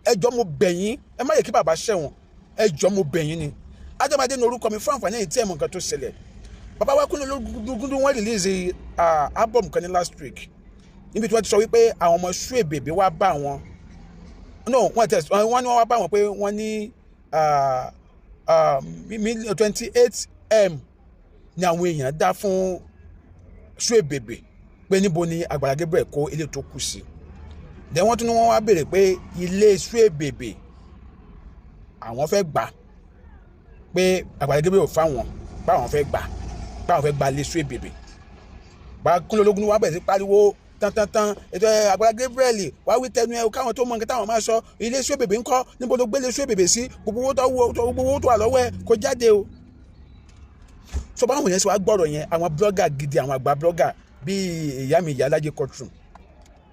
Ẹ jọ̀ọ́ mo bẹ̀ yín, ẹ má yẹ kí bàbá ṣẹ̀wọ̀n, ẹ jọ̀ọ́ mo bẹ̀ yín ni. Ajábádé ní orúkọ mi fún àǹfààní èyí tí ẹ mọ̀ nǹkan tó ṣẹlẹ̀. Bàbá wa Kúnlé Ológúndú wọ́n release album kan ní last week, níbi tí wọ́n ti sọ wípé àwọn ọmọ Suebebe wá bá wọn, no, wọ́n tẹ̀ wọ́n ní wọ́n wá bá wọn pé wọ́n ní 28M ni àwọn èèyàn dá fún Suebebe, pé níbo ni Àgbàlá Gabriel kó ilé tó kù sí. Then wọ́n tún ní wọ́n wá béèrè pé ilé Suebebe àwọn fẹ́ gbà, pé Àgbàlá Gabriel ò fáwọn, báwọn fẹ́ gbà, báwọn fẹ́ gba ilé Suebebe. Bá Kúnlé Ológúndú wá bẹ̀rẹ̀ sí pariwo tantantan, ètò Àgbàlá Gabriel wá wí tẹnu ẹ káwọn tó mọ nǹkan táwọn máa sọ. Ilé Suebebe ńkọ́? Níbo ló gbélé Suebebe sí? Gbogbo owó tó wà lọ́wọ́ ẹ kó jáde o. So báwọn yẹn sọ wá gbọ́rọ̀ yẹn, àwọn blogger gidi, àwọn àgbà blogger bíi ìyá mi, ìyá alájẹ courtroom,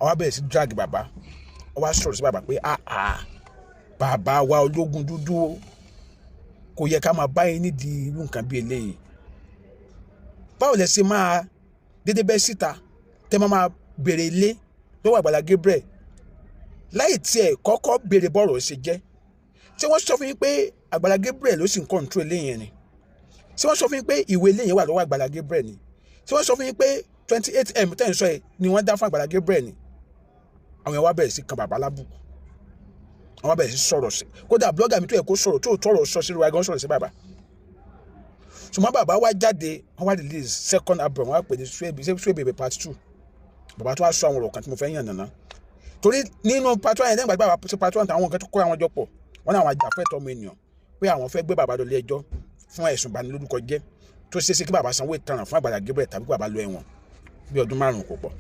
wọ́n wá bẹ̀rẹ̀ sí drag bàbá. Wọ́n wá sọ̀rọ̀ sí bàbá pé, ah ah, bàbá wa ológun dúdú, kò yẹ ká máa bá yín nídìí irú nǹkan bíi eléyìí. Báwo lẹ ṣe máa dédé bẹ́ síta tẹ́ máa máa béèrè ilé lọ́wọ́ Àgbàlá Gabriel láì tiẹ̀ kọ́kọ́ béèrè bọ́ọ̀rọ̀ ṣe jẹ́? Ṣé wọ́n sọ fún yín pé Àgbàlá Gabriel ló sì ń control ilé yẹn ni? Ṣé wọ́n sọ fún yín pé ìwé ilé yẹn wà lọ́wọ́ Àgbàlá Gabriel ni? Ṣé wọ́n sọ fún yín pé 28M tẹ́ ń sọ yìí ni wọ́n dá fún Àgbàlá Gabriel ni? Àwọn yẹn wá bẹ̀rẹ̀ sí kan bàbá lábùkù, àwọn wá bẹ̀rẹ̀ sí sọ̀rọ̀ sí. Kódà blogger mi tó yẹ kó sọ̀rọ̀ tó tọ̀rọ̀ sọ sí wa gan sọ̀rọ̀ sí bàbá. Ṣùgbọ́n bàbá wá jáde, wọ́n wá release second album, wọ́n wá pè ní Suebebe part 2. Bàbá tó wá sọ àwọn ọ̀rọ̀ kan tí mo fẹ́ yàn nàná, torí nínú part 1 yẹn, lẹ́yìn ìgbà tí bàbá ṣe part 1, àwọn nǹkan tó kó àwọn jọ pọ̀, wọ́n ní àwọn ajàfẹ́tọ̀ọ́ ọmọ ènìyàn pé àwọn fẹ́ gbé bàbá lọ ilé ẹjọ́ fún ẹ̀sùn ìbanilórúkọ jẹ́, tó ṣeé ṣe kí bàbá sanwó ìtanràn fún Àgbàlá Gabriel tàbí kí bàbá lọ ẹ̀wọ̀n bí ọdún 5 kò pọ̀.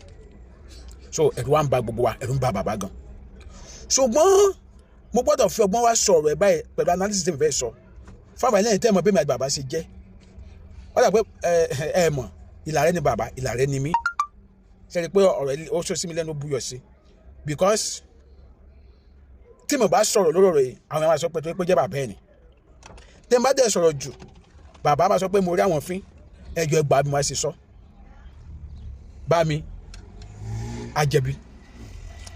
So ẹ̀rù wa ń ba gbogbo wa, ẹ̀rù ń ba bàbá gan. Ṣùgbọ́n mo gbọ́dọ̀ fi ọgbọ́n wa sọ̀rọ̀ ẹ̀ báyìí pẹ̀lú analysis tí mo fẹ́ sọ fún àwọn ẹlẹ́yìn tẹ́ mọ̀ bí mi àti bàbá ṣe jẹ́. Wọ́n dà pé ẹ ẹ mọ̀, ìlàrẹ́ ni bàbá, ìlàrẹ́ ni mí. Ṣe rí i pé ọ̀rọ̀ ó sọ sí mi lẹ́nu, buyọ̀ sí, because tí mo bá sọ̀rọ̀ lórí ọ̀rọ̀ yìí, àwọn ẹ̀ máa sọ pé torí pé jẹ́ bàbá ẹ̀ ni. Tí mo bá dẹ̀ sọ̀rọ̀ jù, bàbá máa sọ pé mo rí àwọn fín. Ẹjọ́ ẹgbàá bí mo ṣe sọ bá mi àjẹbí,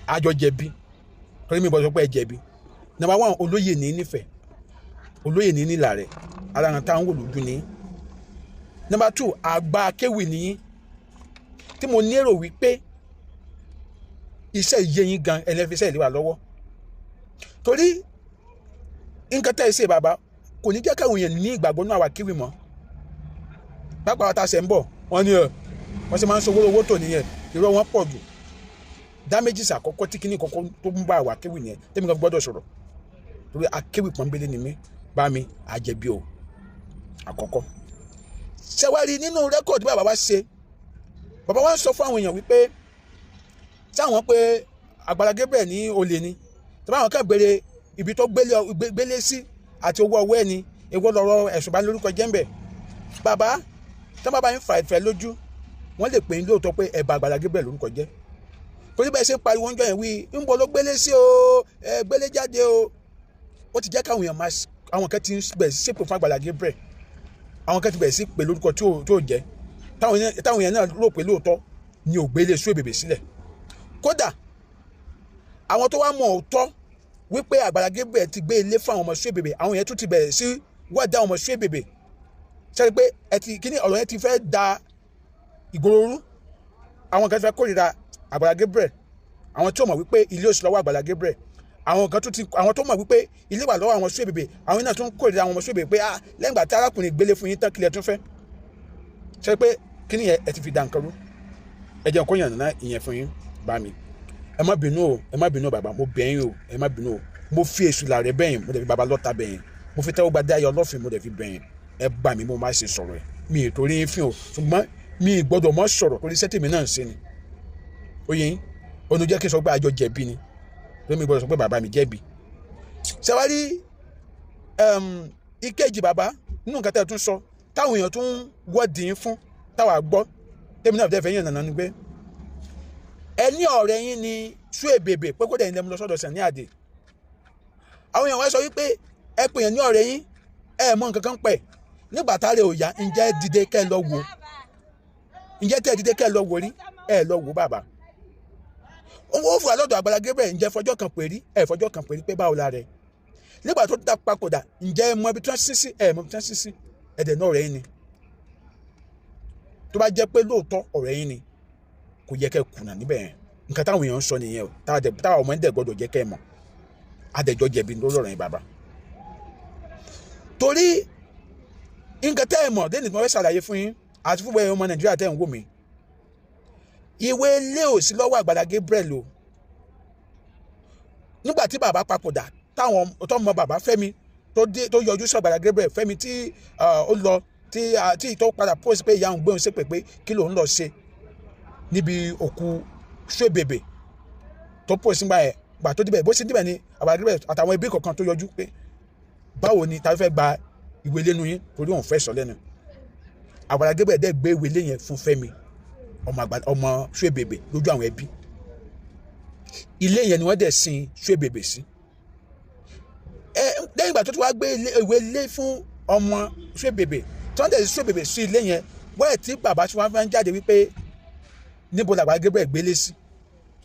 àjọ jẹ̀bi, torí mi bọ́ sọ pé ẹ jẹ̀bi. Number one, olóyè ní nífẹ̀ẹ́, olóyè ní nílà rẹ̀, ara àwọn táwọn wò lójú ní. Number two, àgbà akéwì ní tí mo ní èrò wípé iṣẹ́ yé yín gan, ẹlẹ́fisẹ́ ìlú wa lọ́wọ́, torí nǹkan tẹ́ ẹ ṣe, bàbá, kò ní jẹ́ káwọn èèyàn ní ìgbàgbọ́ náà wà kéwì mọ́. Pápá wa ta ṣe ń bọ̀, wọ́n ní ẹ̀ wọ́n ṣe máa ń sọ owó owó tò nìyẹn, irọ́ wọn pọ̀ jù. Damages àkọ́kọ́ tí kíní kọ́kọ́ tó ń bá àwa kéwì nìyẹn tẹ́mi kan gbọ́dọ̀ sọ̀rọ̀, torí akéwì pọ́nbélé ni mí. Bá mi àjẹbí o. Àkọ́kọ́ ṣẹwárí nínú record bàbá wa ṣe, bàbá wa ń sọ fún àwọn èèyàn wípé táwọn pé Àgbàlá Gabriel ní olè ni, tí báwọn kàn béèrè ibi tó gbélé sí àti owó ọwọ́ ẹni, èwo lọ́rọ̀ ẹ̀sùn bá ní lórúkọ jẹ́ ń bẹ̀. Bàbá, tí wọ́n bá yín fà ìfẹ́ lójú, wọ́n lè pè é lóòótọ́ pé ẹ bà Àgbàlá Gabriel lórúkọ jẹ́, torí bẹ́ẹ̀ ṣe ń pariwo ń jọ yẹn wí ń bọ̀ ló gbélé sí o, ẹ gbélé jáde o. Ó ti jẹ́ káwọn èèyàn máa, àwọn kan ti ń bẹ̀rẹ̀ sí ṣépè fún Àgbàlá Gabriel, àwọn kan ti bẹ̀rẹ̀ sí pè lórúkọ tí ò jẹ́, táwọn èèyàn náà rò pé lóòótọ́ ni ò gbélé Suebebe sílẹ̀. Kódà àwọn tó wá mọ̀ òótọ́ wípé Àgbàlá Gabriel ti gbé ilé fún àwọn ọmọ Suebebe, àwọn yẹn tún ti bẹ̀rẹ̀ sí wádìí àwọn ọmọ Suebebe. Sẹ́ni pé ẹ ti kíní ọ̀rọ̀ yẹn ti fẹ́ da ìgboro rú. Àwọn kan ti fẹ́ kórìíra Àgbàlá Gabriel, àwọn tí ó mọ̀ wípé ilé òsì lọ́wọ́ Àgbàlá Gabriel. Àwọn kan tún ti, àwọn tó mọ̀ wípé ilé wà lọ́wọ́ àwọn Suebebe, àwọn náà tún kórìíra àwọn ọmọ Suebebe pé, ah, lẹ́yìn ìgbà tí arákùnrin gbélé fún yín tán, kílẹ̀ tún fẹ́ ṣe pé kíní yẹn ẹ ti fi da nǹkan rú. Ẹ jẹ́ kó yànnà náà ìyẹn fún yín. Bá mi, ẹ má bínú o, ẹ má bínú o, bàbá, mo bẹ̀ yín o, ẹ má bínú o. Mo fi èṣù làrẹ̀ bẹ̀yìn, mo dẹ̀ fi bàbá lọ́ta bẹ̀yìn, mo fi tẹ́wọ́ gba dé ayọ̀ ọlọ́fin, mo dẹ̀ fi bẹ̀yìn. Ẹ gbà mí, mo má ṣe sọ̀rọ̀ ẹ̀ mi ì torí yín fín o, ṣùgbọ́n mi ì gbọ́dọ̀ mọ́ sọ̀rọ̀ torí iṣẹ́ tèmi náà ń ṣe ni. Ó yẹ yín, ó ní jẹ́ kí n sọ pé àjọ jẹ̀bi ni, torí mi gbọ́dọ̀ sọ pé bàbá mi jẹ̀bi. Ṣẹwárí ìkejì, bàbá, nínú nǹkan tẹ́ ẹ tún sọ táwọn èèyàn tún wọ́ọ̀dì yín fún, táwa gbọ́, tèmi náà fẹ́ yàn nàná ni pé ẹ ní ọ̀rẹ́ yín ni Suebebe, pé kó dẹ̀ ní lẹ́mu lọ sọ́dọ̀ Sunny Adé. Àwọn èèyàn wá sọ wípé ẹ pè yàn ní ọ̀rẹ́ yín, ẹ mọ nǹkan kan pẹ̀ nígbà tá a lè òyà. Ǹjẹ́ dìde kẹ́ ẹ lọ wò? Ǹjẹ́ tẹ́ ẹ dìde kẹ́ ẹ lọ wò rí? Ẹ lọ wò, bàbá. Ó fún wa lọ́dọ̀ Àgbàlá Gabriel, ǹjẹ́ fọjọ́ kan pè rí? Ẹ̀ fọjọ́ kan pè rí pé báwo la rẹ̀ nígbà tó dá papòdà, ǹjẹ́ ẹ mọ ibi tí wọ́n sín sí? Ẹ mọ ibi tí wọ́n sín sí. Ẹ̀dẹ̀ náà ọ̀rẹ́ yín ni. Tó bá jẹ́ pé lóòótọ́ ọ̀rẹ́ yín ni, kò yẹ kẹ́ kùnà níbẹ̀ yẹn. Nǹkan táwọn èèyàn ń sọ nìyẹn o, táwọn ọmọ ẹ̀ dẹ̀ gbọ́dọ̀ jẹ́ kẹ́ ẹ mọ̀. Adẹ̀jọ́ jẹ̀bi lórí ọ̀rọ̀ yẹn, bàbá, torí nǹkan tẹ́ ẹ mọ̀ lẹ́nu tí wọ́n fẹ́ ṣàlàyé fún yín àti fún bẹ́ẹ̀ ọmọ Nàìjíríà tẹ́ ẹ̀ ń wò mí, ìwé ilé ò sí lọ́wọ́ Àgbàlá Gabriel o. Nígbà tí bàbá papòdà, táwọn tó mọ bàbá Fẹ́mi tó dé tó yọjú sí Àgbàlá Gabriel, Fẹ́mi tí ó lọ tí tó padà post pé ìyá òun gbé òun ṣépè pé kí lòun lọ ṣe níbi òkú Suebebe tó post nígbà yẹn. Gbà tó débẹ̀, bó ṣe débẹ̀ ni Àgbàlá Gabriel àtàwọn ẹbí kọ̀ọ̀kan tó yọjú pé báwo ni tàbí fẹ́ gba ìwé lẹ́nu yín, torí òun fẹ́ sọ lẹ́nu. Àgbàlá Gabriel dẹ̀ gbé ìwé lé yẹn fún Fẹ́mi ọmọ Suebebe lójú àwọn ẹbí. Ilé yẹn ni wọ́n dẹ̀ sin Suebebe sí. Ẹ lẹ́yìn ìgbà tó ti wá gbé ìwé lé fún ọmọ Suebebe tí wọ́n dẹ̀ sin Suebebe sí ilé yẹn, wọ́n ẹ̀ tí bàbá tí wọ́n fẹ́ ń jáde wípé níbo làgbàlá Gabriel gbélé sí.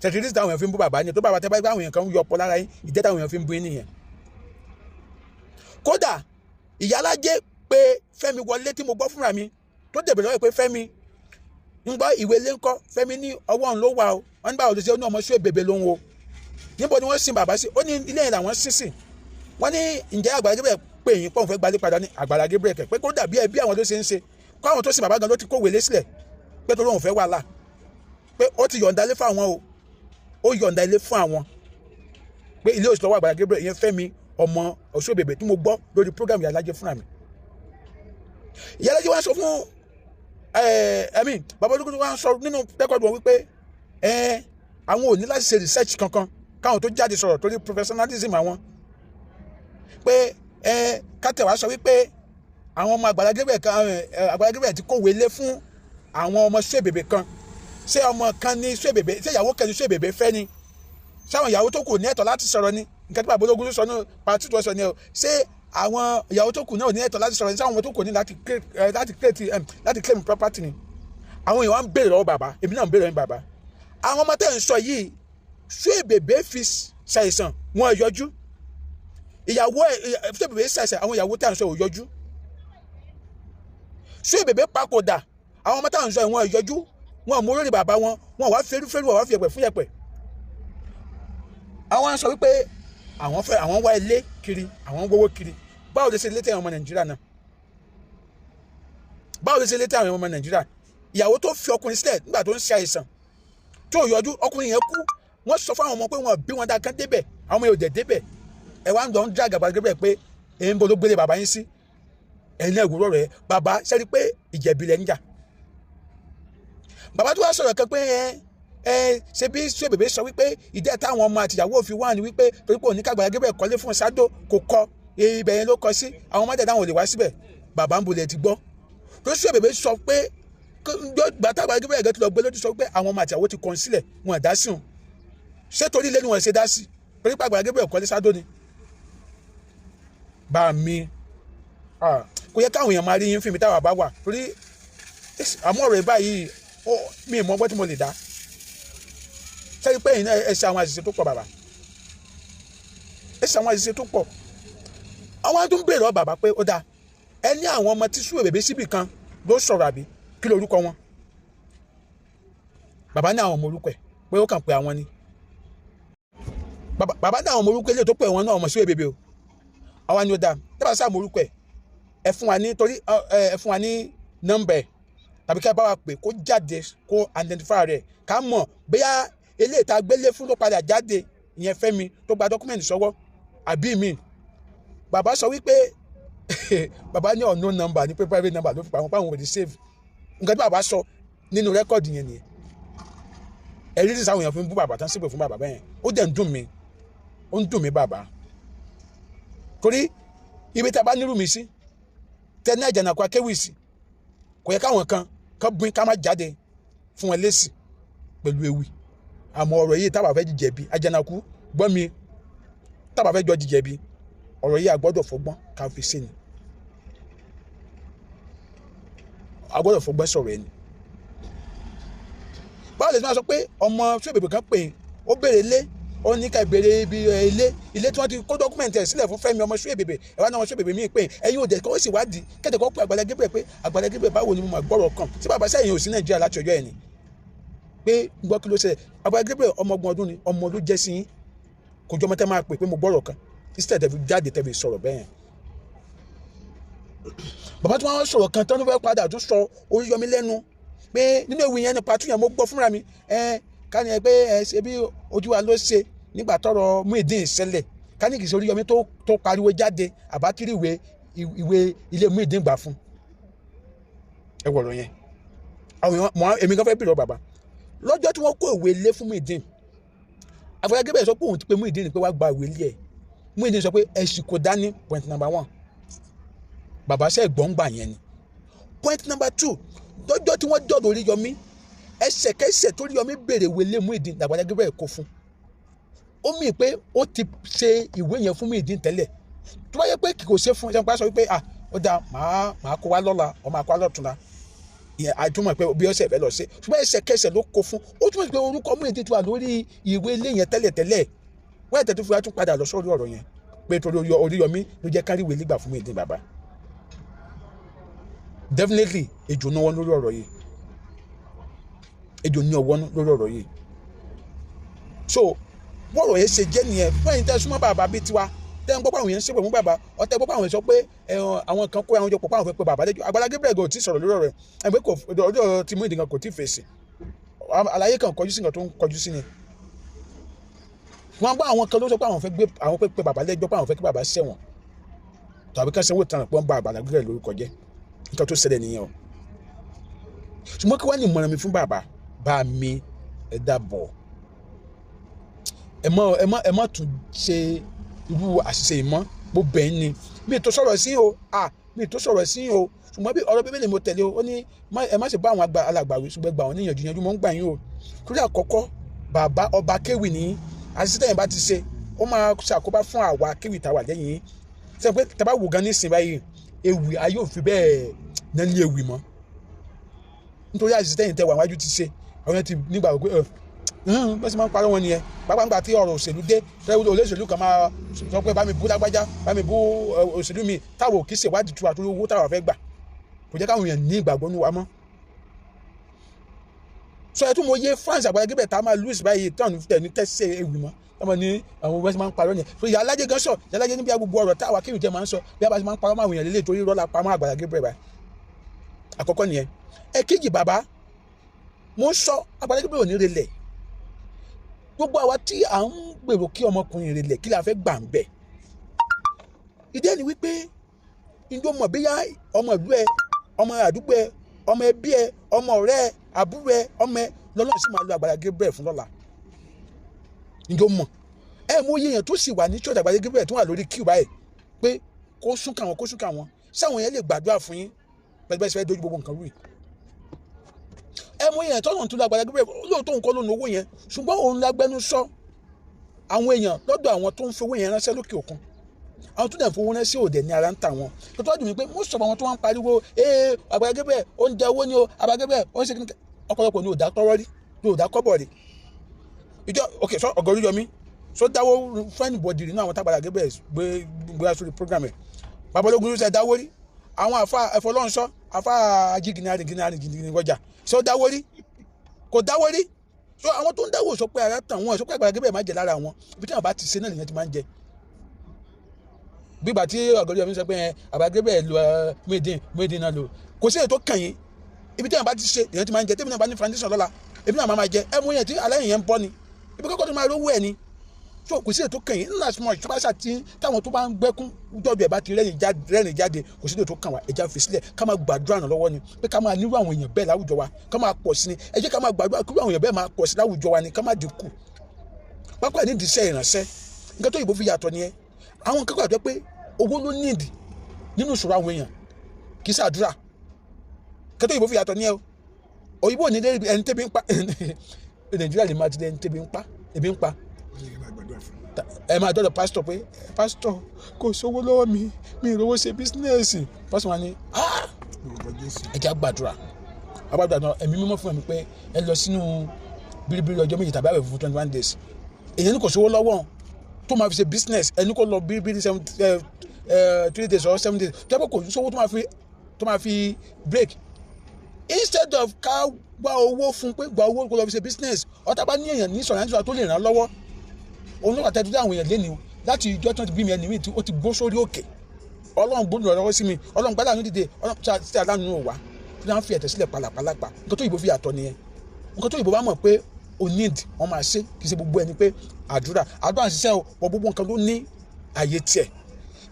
Tẹ̀tẹ̀rì táwọn èèyàn fi ń bú bàbá ni tó bàbá tẹ́ bá gbé àwọn èèyàn kan ń yọ ọpọ lára yín, ìdẹ́ táwọn èèyàn fi ń bú yín nìyẹn. Kódà ìyálájé pé Fẹ́mi wọlé tí mo gbọ́ fúnra mi tó dẹ̀bẹ̀ lọ́wọ́ pé Fẹ́mi ń gbọ́ ìwé ilé ńkọ́. Fẹ́mi ní ọwọ́ òun ló wà o. Wọ́n ní báwo ló ṣe? Ó ní ọmọ Suebebe ló ń wo. Níbo ni wọ́n sin bàbá sí? Ó ní ilé yẹn làwọn sin sí. Wọ́n ní ǹjẹ́ Àgbàlá Gabriel pé yín pọ̀ ń fẹ́ gbalé padà? Ní Àgbàlá Gabriel kẹ̀ pé kó dàbí ẹbí àwọn tó ṣe ń ṣe kó àwọn tó sin bàbá gan ló ti kó wèlé sílẹ̀ pé torí òun fẹ́ wàhálà, pé ó ti yọ̀ǹda ilé fún àwọn o, ó yọ̀ǹda ilé fún àwọn, pé ilé òsì lọ́wọ́ Àgbàlá Gabriel. Ìyẹn Fẹ́mi ọmọ Suebebe tí mo gbọ́ lórí program Ìyálájé fúnra mi. Ìyálájé wá sọ fún ẹ̀mí bàbá ológun wá sọ nínú record wọn wípé àwọn ò ní láti ṣe research kankan káwọn tó jáde sọ̀rọ̀ torí professionalism àwọn, pé kátẹ̀wá sọ wípé àwọn ọmọ Àgbàlá Gabriel kan, Àgbàlá Gabriel ti kówé lé fún àwọn ọmọ Suebebe kan. Ṣé ọmọ kan ní Suebebe? Ṣé ìyàwó kan ní Suebebe fẹ́ ni? Ṣáwọn ìyàwó tó kù ní ẹ̀tọ́ láti sọ̀rọ̀ ni? Nǹkan tí bàbá ológun sọ ní pàtó tó sọ ni o. Ṣé àwọn ìyàwó tó kù náà ní ẹ̀tọ́ láti sọ̀rọ̀ ni? Ṣáwọn ọmọ tó kù ní láti claim property ni? Àwọn èèyàn wá ń béèrè lọ́wọ́ bàbá, èmi náà ń béèrè lọ́wọ́ bàbá. Àwọn ọmọ tẹ́ ń sọ yìí, Suebebe fi ṣàìsàn, wọn yọjú. Ìyàwó ẹ̀ Suebebe ṣàìsàn, àwọn ìyàwó tẹ́ ń sọ ò yọjú. Suebebe papòdà, àwọn ọmọ táwọn ń sọ wọn yọjú, wọn mú lórí bàbá wọn, wọn wá fẹ́rúfẹ́rú, wọn wá fi yẹ̀pẹ̀ fún yẹ̀pẹ̀. Àwọn sọ wípé àwọn fẹ́, àwọn wá ilé kiri, àwọn ń gbowó kiri. Báwo lè ṣe létí àwọn ọmọ Nàìjíríà náà? Báwo lè ṣe létí àwọn ọmọ Nàìjíríà? Ìyàwó tó fi ọkùnrin sílẹ̀ nígbà tó ń ṣe àìsàn tó yọjú, ọkùnrin yẹn kú, wọ́n sọ fún àwọn ọmọ pé wọ́n bí wọn dá kán débẹ̀, àwọn ọmọ yóò dẹ̀ débẹ̀. Ẹ wá ń lọ ń dá Àgbàlá Gabriel pé èyí ń bọ́ ló gbélé bàbá yín sí. Ẹ̀yin náà ìwúrọ̀ rẹ̀ bàbá sẹ́ni pé ìjẹ̀bi lẹ̀ ń jà. Bàbá tó wá sọ̀rọ̀ kan pé ẹ ṣe bí Suebebe sọ wípé ìdí ẹ̀ táwọn ọmọ àtìyàwó fi wá ní wípé torí pé òní kàgbàlá Gabriel kọ́lé fún Sádó, kò kọ́ ibẹ̀ yẹn ló kọ sí, àwọn ọmọdé táwọn ò lè wá síbẹ̀. Bàbá ń bolẹ̀ ti gbọ́ tó Suebebe sọ pé gbàtà Àgbàlá Gabriel gẹ́gẹ́ tó lọ gbé lójú sọ pé àwọn ọmọ àtìyàwó ti kàn sílẹ̀, wọn dá sí wọn. Ṣé torí ilé ni wọn ṣe dá sí? Torí pé Àgbàlá Gabriel kọ́lé Sádó ni. Bá mi kò yẹ káwọn èèyàn máa rí yín fún mi táwa bá wà torí àmọ́ ọ̀rọ̀ báyìí mi ì mọ ọgbọ́n tí mo lè dá sẹ́yìn pé ẹ̀yin náà ẹ ṣe àwọn àṣìṣe tó pọ̀. Bàbá, ẹ ṣe àwọn àṣìṣe tó pọ̀. Àwọn tó ń béèrè ọ bàbá pé ó dáa, ẹ ní àwọn ọmọ tí Suebebe síbì kan ló sọ̀rọ̀ àbí kí lorúkọ wọn? Bàbá ní àwọn ọmọ orúkọ ẹ̀, pé ó kàn pé àwọn ni. Bàbá ní àwọn ọmọ orúkọ eléyìí tó pè wọn náà ọmọ Suebebe o. Àwa ni ó dáa, tẹ́bà sáà mọ orúkọ ẹ̀, ẹ fún wa ní, torí ẹ fún wa ní nọ́mbà ẹ̀ tàbí ká bá wa pè kó jáde kó identify rẹ̀, ká mọ̀ bóyá eléyìí tá a gbélé fún ló padà jáde, ìyẹn Fẹ́mi tó gba document sọ́wọ́ àbí mi. Bàbá sọ wípé bàbá ní unknown number ní pé private number ló fi pa àwọn, páwọn ò ní save. Nǹkan tí bàbá sọ nínú record yẹn nìyẹn. Ẹ̀rí tí sáwọn èèyàn fi ń bú bàbá tán sípò fún bàbá bẹ́yẹn, ó dẹ̀ ń dùn mí, ó ń dùn mí bàbá, torí ibi tí a bá nírú mi sí tẹ ní Àjànàkú akéwì sí, kò yẹ káwọn kan kán bín ká má jáde fún wọn lésì pẹ̀lú ewì. Àmọ́ ọ̀rọ̀ yìí, tábà fẹ́ jíjẹ̀bi Àjànàkú gbọ́ mi, tábà fẹ́ jọ jíjẹ̀bi ọ̀rọ̀ yìí, a gbọ́dọ̀ fọgbọ́n ká fi sí ni, a gbọ́dọ̀ fọgbọ́n sọ̀rọ̀ ẹni. Báwo lè ti máa sọ pé ọmọ Suebebe kan pè é Ó béèrè ilé, ó ní ká béèrè ibi ilé, ilé tí wọ́n ti kó document ẹ̀ sílẹ̀ fún Fẹ́mi ọmọ Suebebe. Ẹ̀ wá ní ọmọ Suebebe míì pé ẹ̀yin ò dẹ̀ kọ́ sì wádìí kẹ́tẹ̀ kọ́ pé Àgbàlá Gabriel, pé Àgbàlá Gabriel, báwo ni mo máa gbọ́rọ̀ kan sí bàbá sẹ́yìn ò sí Nàìjíríà láti ọjọ́ ẹ̀ ni pé gbọ́ kí ló ṣẹlẹ̀? Àgbàlá Gabriel, ọmọ 30 ọdún ni, ọmọ ló jẹ́ sí yín, kò jọmọ tẹ́ máa pè pé mo gbọ́rọ̀ kan instead tẹ́ fi jáde, tẹ́ fi sọ̀rọ̀ bẹ́ẹ̀. Bàbá tí wọ́n sọ̀rọ̀ kan tán ló fẹ́ padà tún sọ Oríyọmí lẹ́nu pé nínú ewì yẹn nípa túyàn mo gbọ́ fúnra mi ẹ ká ní ẹ pé ẹ ṣe bí ojú wa ló ṣe nígbà tọ́rọ̀ Muyideen ṣẹlẹ̀, ká ní kì í ṣe Oríyọmí tó pariwo jáde àbátírì ìwé ilé Muyideen gbà fún ẹ wọ̀rọ̀ yẹn. Àwọn èèyàn, èmi kan fẹ́ bèrè ọ bàbá, lọ́jọ́ tí wọ́n kó ìwé ilé fún Muyideen, Àgbàlá Gabriel sọ pé òun ti pe Muyideen pé wá gba ìwé ilé ẹ̀. Muyideen sọ pé ẹ̀sìn kò dání. Point number one, bàbá sẹ́ gbọ̀ngbà yẹn ni. Point number two, lọ́jọ́ tí wọ́n dọ̀dọ̀ Oríyọmí, ẹsẹ̀kẹsẹ̀ tó Oríyọmí béèrè ìwé ilé Muyideen, Àgbàlá Gabriel kó fún. Ó mì pé ó ti ṣe ìwé yẹn fún Muyideen tẹ́lẹ̀. Tó bá yẹ pé kò ṣe fún ẹ, ṣe sọ wípé ah, ó dáa, màá kó wá lọ́la ọ máa kó wá lọ́túnla, ìyẹn àtúmọ̀ pé bí ọ̀sẹ̀ fẹ́ lọ sí. Ṣùgbọ́n ẹsẹ̀kẹsẹ̀ ló kó fún. Ó túmọ̀ sí pé orúkọ Muyideen ti wà lórí ìwé ilé yẹn tẹ́lẹ̀tẹ́lẹ̀. Wọ́n ẹ̀tẹ̀ tó fi wá tún padà lọ sórí ọ̀rọ̀ yẹn pé torí Oríyọmí ló jẹ́ kárí ìwé ilé gbà fún Muyideen. Bàbá, definitely ejò náwó lórí ọ̀rọ̀ yìí, ejò ní ọwọ́ lórí ọ̀rọ̀ yìí. So bọ́ọ̀rọ̀ yẹn ṣe jẹ́ nìyẹn. Fún ẹ̀yin tẹ́ súnmọ́ bàbá bíi tiwa, tẹ́ ń gbọ́ pé àwọn yẹn ń ṣépè fún bàbá, ọtẹ́ gbọ́ pé àwọn yẹn sọ pé àwọn kan kó àwọn jọ pọ̀ pé àwọn fẹ́ pé bàbá lẹ́jọ́. Àgbàlá Gabriel kò tí sọ̀rọ̀ lórí ọ̀rọ̀ ẹ̀ pé kò ọjọ́ tí Muyideen kan kò tí fèsì. Àlàyé kan kọjú sí nǹkan tó ń kọjú sí ni. Wọ́n gbọ́ àwọn kan ló sọ pé àwọn fẹ́ gbé, àwọn fẹ́ pé bàbá lẹ́jọ́, pé àwọn fẹ́ kí bàbá ṣẹ̀wọ̀n tàbí ká sanwó tán, pé wọ́n bà Àgbàlá Gabriel lórúkọ jẹ́. Nǹkan tó ṣẹlẹ̀ nìyẹn o. Ṣùgbọ́n kí wọ́n ní ìmọ̀ràn mi fún bàbá bá mi, ẹ dábọ̀, ẹ má tún ṣe irú àṣìṣe yìí mọ́. Mo bẹ̀ ń ni, mi tó sọ̀rọ̀ sí o, ah, mi tó sọ̀rọ̀ sí o. Ṣùgbọ́n bí ọ̀rọ̀ Bíbélì mo tẹ̀lé o, ó ní ẹ má ṣe bá àwọn alàgbà wí, ṣùgbọ́n gbà wọ́n níyànjú yanjú. Mo ń gbà yín o, torí àkọ́kọ́, bàbá, ọba kéwì ní àṣìṣe tẹ̀yìn bá ti ṣe, ó máa ṣàkóbá fún àwa kéwì tá a wà lẹ́yìn yín. Ṣe pé tẹ́ bá wò gan nísìnyí báyìí, ewì ayé ò fi bẹ́ẹ̀ náà ní ewì mọ́, nítorí àṣìṣe tẹ̀yìn tẹ́ wà wájú ti ṣe. Àwọn yẹn ti nígbà pé bó ṣe máa ń parọ́ wọn nìyẹn. Pápá ńgbà tí ọ̀rọ̀ òṣèlú dé, tẹ́wọ́ olóṣèlú kan máa sọ pé bá mi bú lágbájá, bá mi bú òṣèlú mi, táwọn ò kì í ṣèwádìí tu àtúrò owó táwọn fẹ́ gbà, kò jẹ́ káwọn èèyàn ní ìgbàgbọ́ nínú wa mọ́. Sọ ẹ tún mo yé fans Àgbàlá Gabriel tá a máa lose báyìí tán tẹ̀ ní tẹ́sẹ̀ ewì mọ́, táwọn ní àwọn wẹ́sì máa ń parọ́ yẹn. So ìyá alájẹ gan sọ, ìyá alájẹ níbi gbogbo ọ̀rọ̀ táwa kéwì jẹ́ máa ń sọ, bí a bá ṣe máa ń parọ́ máa wòyàn lélẹ̀ torí rọ́lá pamọ́ Àgbàlá Gabriel báyìí. Àkọ́kọ́ nìyẹn. Ẹ̀kejì, bàbá, mo ń sọ, Àgbàlá Gabriel ò ní relẹ̀. Gbogbo àwa tí à ń gbèrò kí ọmọkùnrin relẹ̀, kí la fẹ́ gbà ń bẹ̀? Ìdí ẹni wípé njó mọ̀ bíyá ọmọ ìlú ẹ, ọmọ àdúgbò ẹ, ọmọ ẹbí ẹ, ọmọ ọ̀rẹ́ ẹ, àbúrò ẹ, ọmọ ẹ lọ́lọ́run sì máa lo Àgbàlá Gabriel fún lọ́la. Njó mọ̀ ẹ mú iye yẹn tó sì wà ní church Àgbàlá Gabriel tó wà lórí queue báyìí pé kó sún káwọn, kó sún káwọn, sáwọn yẹn lè gbàdúrà fún yín pẹ̀lú bẹ́ẹ̀ sì fẹ́ dojú gbogbo nǹkan rú yìí? Ẹ mú èèyàn tọ́nà tó lágbára Gabriel, lóòótọ́ òun kọ́ ló ní owó yẹn, ṣùgbọ́n òun lágbẹnusọ àwọn èèyàn lọ́dọ̀ àwọn tó ń fi owó yẹn ránṣẹ́ lókè òkun. Àwọn tó dẹ̀ fowó ránṣẹ́ òde ní ara ń tà wọn. Tó tọ́jú mi pé mo sọ àwọn tó wọ́n ń pariwo ee Àgbàlá Gabriel ó ń jẹ owó ni o, Àgbàlá Gabriel ó ń ṣe kíni, ọ̀pọ̀lọpọ̀ ní òdà tọ́rọ́ rí, ní òdà kọ́bọ̀ rí ìjọ. Ok, sọ ọ̀gọ́ Oríyọmí sọ dáwó fún anybody nínú àwọn tágbàlá Gabriel gbé gbé sórí program ẹ̀? Babalógun ló ṣe dáwó rí? Àwọn àfa ẹ̀fọ́lọ́nsọ, àfa ajígìnì arìngìnì arìngìnì wọjà, sọ dáwó rí? Kò dáwó rí. So àwọn tó ń dáwó sọ pé ara tàn wọn, sọ pé Àgbàlá Gabriel má jẹ lára wọn. Ibi tí wọn bá ti ṣe náà lèyàn ti máa ń jẹ. Gbígbà tí ọ̀gá Oríyọmí sọ pé Àgbàlá Gabriel lo Muyideen, Muyideen náà lò, kò sí èyí tó kàn yín. Ibi tí wọn bá ti ṣe lèyàn ti máa ń jẹ. Tèmi náà bá ní foundation lọ́la, èmi náà máa máa jẹ. Ẹ mú yẹn tí aláìyẹn yẹn ń bọ́ ni ibi kọ́kọ́ tó máa rówó ẹ̀ ni. So kò sí èyí tó kàn yín. Nínú àsùnmọ̀ ìjọba ṣáà tí táwọn tó bá ń gbẹ́kún dọ́dọ̀ ẹ̀ bá ti rẹ́rìn jáde, kò sí èyí tó kàn wá. Ẹja fi sílẹ̀, ká máa gbàdúrà ràn lọ́wọ́ ni pé ká máa nírú àwọn èèyàn bẹ́ẹ̀ láwùjọ wa, ká máa pọ̀ sí ni. Ẹ jẹ́ ká máa gbàdúrà kí àwọn èèyàn bẹ́ẹ̀ máa pọ̀ sí láwùjọ wa ni, ká má dínkù pápá ní ìdíṣẹ́ ìránṣẹ́. Nǹkan tó yìnbó fi yàtọ̀ nìyẹn. Àwọn nǹkan kan àti pé owó ló nídìí nínú ìṣòro àwọn èèyàn, kì í ṣàdúrà. Nǹkan tó yìnbó fi yàtọ̀ nìyẹn o. Òyìnbó ní ẹni tẹ́bi ń pa. Nàìjíríà lè máa ti ẹni tẹ́bi ń pa, ebi ń pa, ẹ máa dọ́dọ̀ pásítọ̀ pé pásítọ̀, kò sówó lọ́wọ́ mi, mi ì rówó ṣe business. Pásítọ̀ wa ni ẹ jẹ́ àgbàdúrà, àgbàdúrà náà, ẹ̀mí mímọ́ fún ẹ̀mí pé ẹ lọ sínú bíríbírí ọjọ́ 7 tàbí àwẹ̀ funfun 21 days. Èyàn ní kò sówó lọ́wọ́ tó máa fi ṣe business, ẹni kò lọ bí 7, 3 days or 7 days tó yẹ pé kò sówó tó máa fi break. Instead of ká gba owó fún pé gba owó kó lọ fi ṣe business, ọ̀tá bá ní èèyàn ní sọ̀rọ̀ àìsàn tó lè ràn án lọ́wọ́, òun ló wà tẹ́tí àwọn èèyàn lẹ́nu láti ìjọ tí wọ́n ti bí mi. Ẹni mi tí ó ti gbó sórí òkè, Ọlọ́run gbódùn lọ́wọ́ sí mi, Ọlọ́run gbádùn dìde, Ọlọ́run tí aláàánú ò wá tí wọ́n fi ẹ̀tẹ̀ sílẹ̀ pàlàpàlàpà. Nǹkan tó yìnbó fi yàtọ̀ nìyẹn. Nǹkan tó yìnbó bá mọ̀ pé o need, wọ́n máa ṣe. Kì í ṣe gbogbo ẹni pé àdúrà àdúrà ń ṣiṣẹ́ o, wọ́n gbogbo nǹkan ló ní àyè tiẹ̀.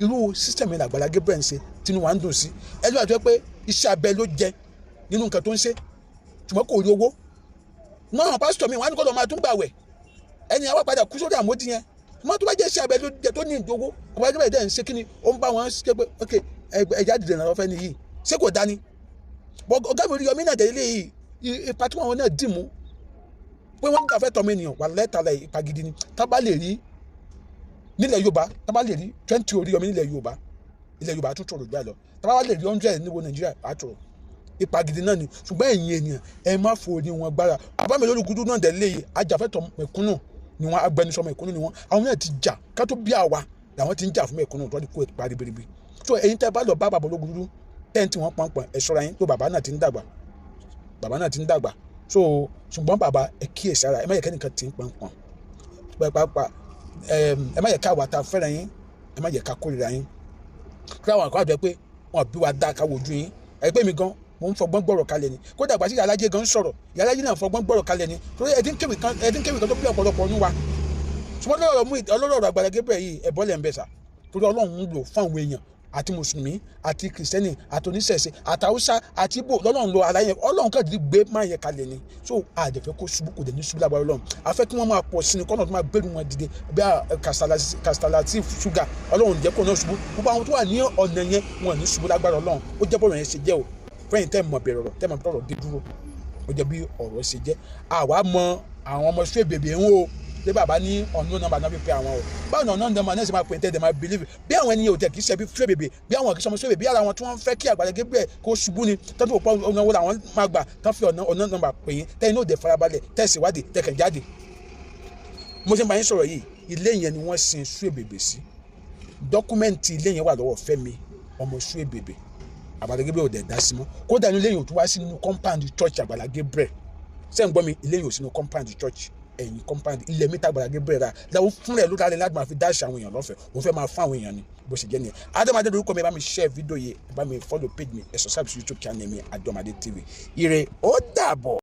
Irú system yẹn l'Àgbàlá Gabriel ń ṣe tinú wa ń dùn sí. Ẹni wàá tó yẹ pé iṣẹ́ abẹ ló jẹ nínú nǹkan tó ń ṣe, ṣùgbọ́n kò rí owó mọ. Àwọn pásítọ̀ mi wọ́n á ní kó lọ́ọ́ máa tún gbàwẹ̀, ẹni àwa padà kú sórí àmódi yẹn. Mọ tó bá jẹ́ iṣẹ́ abẹ ló jẹ tó ní ìdówó, Àgbàlá Gabriel dẹ̀ ń ṣe kí ni, ó ń bá wọn ṣe pé ok, ẹja dìde náà lọ́fẹ́ nìyí, ṣé kò dání? Ọ̀gá mi Oríyọmí náà tẹ̀lé yìí, ipa tí wọn náà dì mú pé wọ́n ń gbà fẹ́ tọmọ ènìyàn wà lẹ́tàlá, ipa gidi ni. Tá bá lè rí nílẹ̀ Yorùbá, tá bá lè rí 20 Oríyọmí nílẹ̀ Yorùbá, ilẹ̀ Yorùbá tún tòrò gbà lọ. Tá bá lè rí 100 níbo Nàìjíríà á tòrò. Ipa gidi náà ni. Ṣùgbọ́n ẹ̀yin ènìyàn, ẹ má forí wọn gbára. Bàbá mi lórí gudu náà tẹ̀lé yìí, ajàfẹ́tọ̀ mẹ̀kúnnù ni wọ́n, agbẹnusọ mẹ̀kúnnù ni wọ́n. Àwọn náà ti jà ká tó bí àwa làwọn ti ń jà fún mẹ̀kúnnù tó ti kó ipa ribiribi. So ẹ̀yin tẹ́ bá lọ bá bàbá ológun dúdú tẹ́ǹtì wọn pọnpọn, ẹ ṣọ́ra yín tó. Bàbá náà ti ń dàgbà, bàbá náà ti ń dàgbà. So ṣùgbọ́n bàbá, ẹ kíyèsí ara ẹ, má yẹ kẹ́nìkan tí ń pọnpọn pàápàá. Ẹ má yẹ ká wà tá a fẹ́ràn yín, ẹ má yẹ ká kórìíra yín, kí àwọn àkọ́ àjọ pé wọn bí wa dá ká wojú yín. Ẹ pé mi gan mo ń fọgbọ́n gbọ́rọ̀ kalẹ̀ ni. Kódà gbàtí ìyá gan ń sọ̀rọ̀, ìyá náà fọgbọ́n gbọ́rọ̀ kalẹ̀ ni, torí ẹ ti ń kéwì kan, ẹ ti ń kéwì kan tó bí ọ̀pọ̀lọpọ̀ ọdún wa. Ṣùgbọ́n lọ́rọ̀ ọ̀rọ̀ Àgbàlá Gabriel yìí, ẹ bọ́lẹ̀ ń bẹ̀ sà, torí Ọlọ́run ń lò fún àwọn èèyàn, àti mùsùlùmí àti kìrìsìtẹ́nì àti oníṣẹ̀ṣe àti haúsá àti ibo lọ́lọ́run lo ara yẹn. Ọlọ́run kàn ti gbé máa yẹn kalẹ̀ ni. So àdẹ̀fẹ́ kó ṣubú, kò dẹ̀ ní ṣubú lágbára Ọlọ́run. Afẹ́ kí wọ́n máa pọ̀ sí ni, kọ́nà tó máa gbẹ́rù wọn dìde bí kastalati ṣúgà. Ọlọ́run jẹ́ kó náà ṣubú. Gbogbo àwọn tó wà ní ọ̀nà yẹn, wọn ní ṣubú lágbára Ọlọ́run. Ó jẹ́ bọ́ọ̀rọ̀ yẹn ṣe jẹ́ o. Fẹ́yìn tẹ́ mọ̀ bẹ̀rẹ̀ ọ̀rọ̀, tẹ́ mọ̀ tọ̀rọ̀ dé dúró, ó jẹ́ bí ọ̀rọ̀ ṣe jẹ́. Àwa mọ àwọn ọmọ ṣú èbèbè ń wò pé bàbá ní ọ̀nà nọ́mbà náà fi pe àwọn o. Báwo ni ọ̀nà nọ́mbà náà ṣe máa pè tẹ́ ẹ̀ máa believe bí àwọn ènìyàn ò tẹ̀ kì í ṣe bí ṣú èbèbè, bí àwọn kì í ṣe ọmọ ṣú èbèbè, bí ara wọn tí wọ́n fẹ́ kí Àgbàlá Gabriel kó ṣubú ni tọ́jú òpó ọ̀nà wo làwọn máa gbà tán fi ọ̀nà nọ́mbà pè yín, tẹ́yìn náà dẹ̀ farabalẹ̀ tẹ̀síwádìí tẹ̀kẹ̀ jáde. Mo ṣe ń bá yín sọ̀rọ̀ yìí, ilé yẹn ni wọ́n sin ṣú èbèbè sí. Document ilé yẹn wà lọ́wọ́ Fẹ́mi ọmọ ṣú èbèbè. Àgbàlá Gabriel ò dẹ̀ dá sí mọ́. Kódà inú ilé yẹn ò tún wá sí nínú compound church Àgbàlá Gabriel. Ṣé ń gbọ́ mi? Ilé yẹn ò sínú compound church, ẹ̀yìn compound ilẹ̀ mítà Àgbàlá Gabriel rà lẹ́wọ̀n fún rẹ̀ ló dálé láti máa fi dáṣà àwọn èèyàn lọ́fẹ̀ẹ́. Òun fẹ́ máa fún àwọn èèyàn ni. Bó ṣe jẹ́ nìyẹn. Adémọdé lórúkọ mi. Ẹ bá mi share fídíò yìí, ẹ bá mi follow page mi, ẹ subscribe sí YouTube channel mi, Adémọdé TV. Ire, ó dàbọ̀.